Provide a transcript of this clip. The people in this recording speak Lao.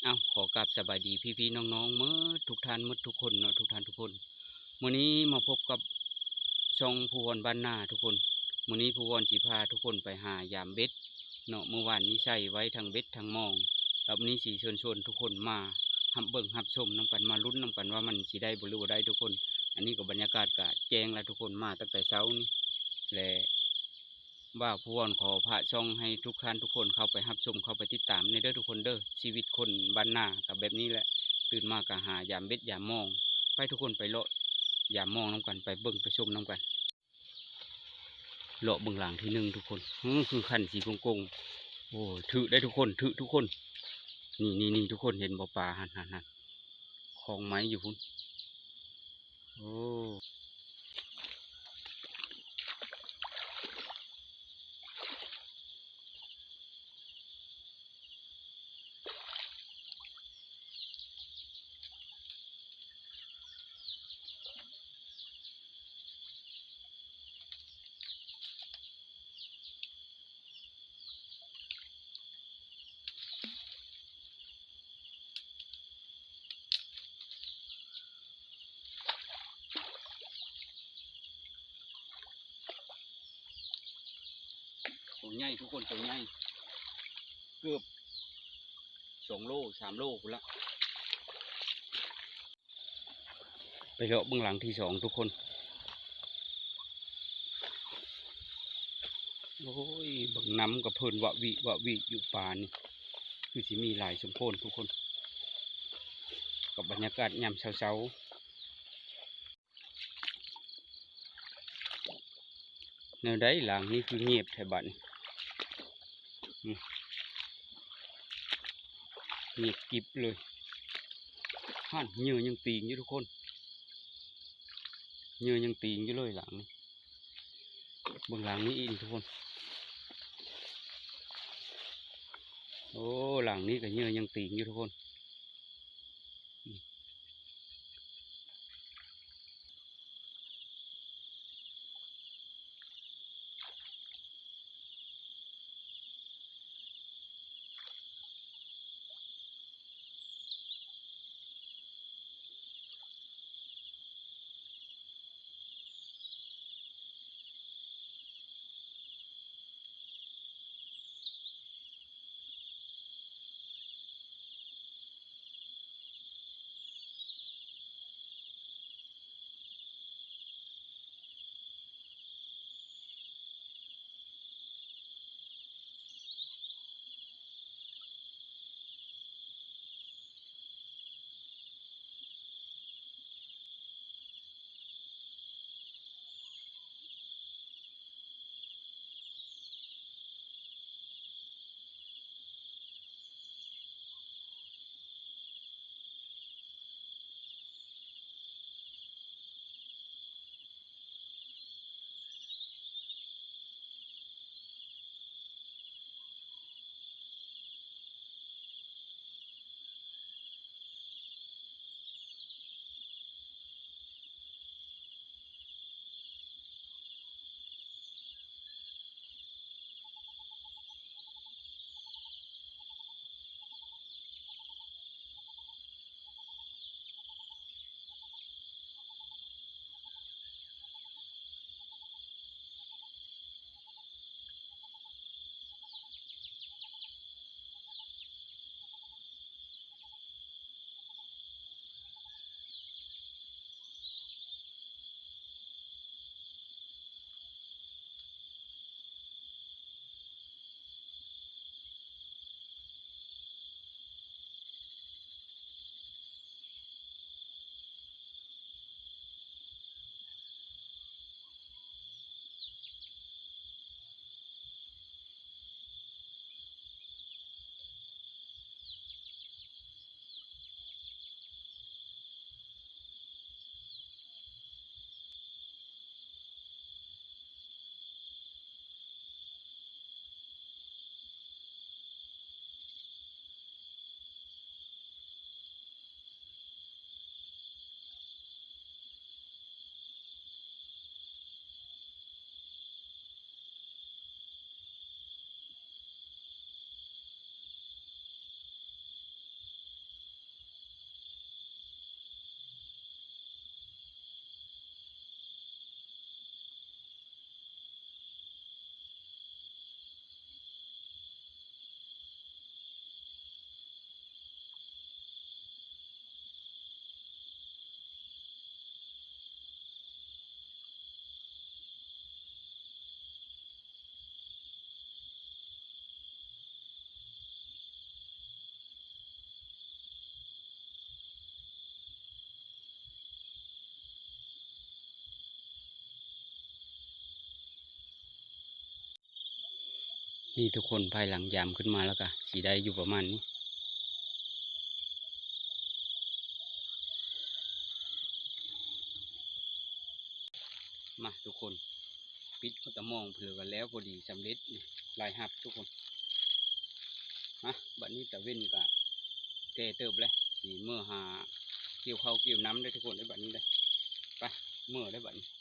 ເອົ້າ ຂໍກາບສະບາຍດີພີ່ໆນ້ອງໆໝົດທຸກທ່ານໝົດທຸກຄົນເນາະ ທຸກທ່ານທຸກຄົນ. ມື້ນີ້ມາພົບກັບຊ່ອງພູວອນບ້ານນາທຸກຄົນ. ມື້ນີ້ພູວອນຊິພາທຸກຄົນໄປຫາຢາມເບັດເນາະ. ມື້ວານນີ້ໃສ່ໄວ້ທັງເບັດທັງມອງ ແລ້ວມື້ນີ້ຊິເຊີນຊວນທຸກຄົນມາຮັບເບິ່ງຮັບຊົມນຳກັນ ມາລຸ້ນນຳກັນວ່າມັນຊິໄດ້ບໍ່ ຫຼືບໍ່ໄດ້ທຸກຄົນ. ອັນນີ້ກໍບັນຍາກາດກະແຈ້ງແລ້ວທຸກຄົນ ມາຕັ້ງແຕ່ເຊົ້ານີ້ແຫຼະ. ບ່າວພູວອນຂໍຝາກຊ່ອງໃຫ້ທຸກທ່ານທຸກຄົນເຂົ້າໄປຮັບຊົມ ເຂົ້າໄປຕິດຕາມແດ່ເດີທຸກຄົນເດີ. ຊີວິດຄົນບ້ານນາກໍແບບນີ້ແຫຼະ ຕື່ນມາກໍຫາຢາມເບັດຢາມມອງ. ໄປທຸກຄົນໄປເລາະຢາມມອງນຳກັນ ໄປເບິ່ງໄປຊົມນຳກັນ. ເລາະເບິ່ງຫຼັງທີໜຶ່ງທຸກຄົນ. ຫື ຄືຄັນສີກົງໆ. ໂອ້ ຖືກໄດ໋ທຸກຄົນ ຖືກທຸກຄົນ. ນີ້ໆໆ ທຸກຄົນເຫັນບໍ່ ປາຫັ້ນໆໆ ຂອງໄມ້ຢູ່ພຸ້ນ. ໂອ້ ໂຕໃຫຍ່ທຸກຄົນ ໂຕໃຫຍ່ ເກືອບສອງໂລ ສາມໂລພຸ້ນລະ. ໄປເລາະເບິ່ງຫຼັງທີສອງທຸກຄົນ. ໂອ້ຍ ເບິ່ງນ້ຳກໍເພິ່ນວະວິວະວິຢູ່. ປານີ້ຄືຊິມີຫຼາຍສົມຄວນທຸກຄົນ ກັບບັນຍາກາດຍາມເຊົ້າໆ. ແນວໃດຫຼັງນີ້ຄືງຽບແທ້ບາດນີ້ ອືມ ງຽບກິບເລີຍ. ຫັ້ນ ເຫຍື່ອຍັງຕີງຢູ່ທຸກຄົນ ເຫຍື່ອຍັງຕີງຢູ່ເລີຍຫຼັງນີ້. ເບິ່ງຫຼັງນີ້ອີກທຸກຄົນ. ໂອ້ ຫຼັງນີ້ກໍເຫຍື່ອຍັງຕີງຢູ່ທຸກຄົນ. ນີ້ທຸກຄົນ ພາຍຫຼັງຢາມຂຶ້ນມາແລ້ວກະຊິໄດ້ຢູ່ປະມານນີ້. ມາທຸກຄົນ ປິດຫົວຕາໝ່ອງເຜືອກັນແລ້ວ ພໍດີສຳເລັດ ລາຍຮັບທຸກຄົນ. ມາ ບັດນີ້ຕາເວັນກະແກ່ເຕີບແລ້ວ ຊິເມືອຫາກ່ຽວເຂົ້າກ່ຽວນ້ຳເດີທຸກຄົນເອີຍ ບັດນີ້ເດີ. ໄປ ເມືອເດີບັດນີ້.